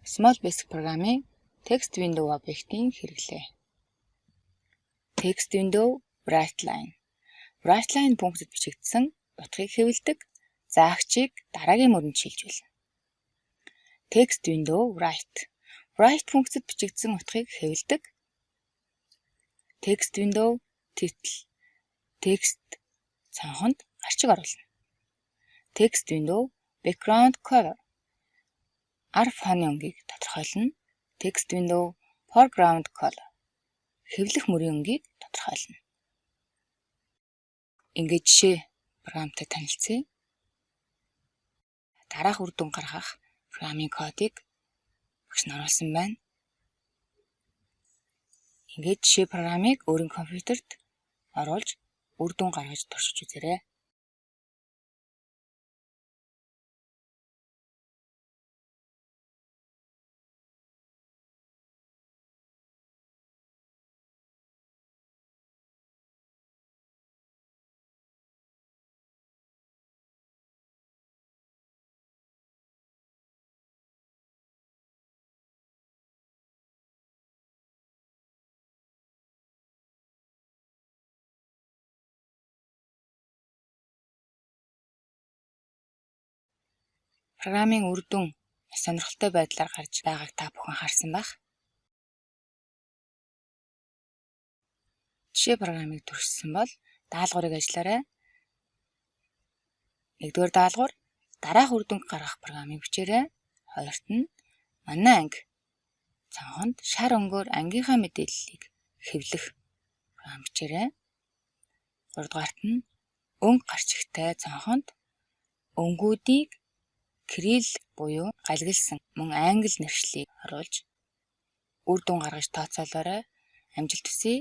Small Basic программын Text Window объектын хэрэглээ. Text Window WriteLine. WriteLine функцэд бичигдсэн утгыг хэвлэдэг, заагчийг дараагийн мөрөнд шилжүүлнэ. Text Window Write. Write функцэд бичигдсэн утгыг хэвлэдэг. Text Window Title. Текст цонхонд гарчиг оруулна. Text Window Background Color. Ар фоны өнгийг тодорхойлно. Text Window Foreground Color. Хэвлэх мөрийн өнгийг тодорхойлно. Ингээд жишээ програмтай танилцъя. Дараах үр дүн гаргах программын кодыг багш нь оруулсан байна. Ингээд жишээ программыг өөрийн компьютерт оруулж үр дүн гаргаж туршиж үзээрэй. Программын үр дүн сонирхолтой байдлаар гарч байгааг та бүхэн харсан байх. Жишээ программыг туршсан бол даалгаврыг ажиллаарай. Нэгдүгээр даалгавар дараах үр дүнг гаргах программыг бичээрэй. Хоёрт нь манай анги цонхонд шар өнгөөр ангийнхаа мэдээллийг хэвлэх програм бичээрэй. Гуравдугаарт нь өнгө гарчигтай цонхонд өнгүүдийг кирилл буюу галигилсан мөн англи нэршлийг оруулж үр дүн гаргаж тооцоолоорой. Амжилт хүсье.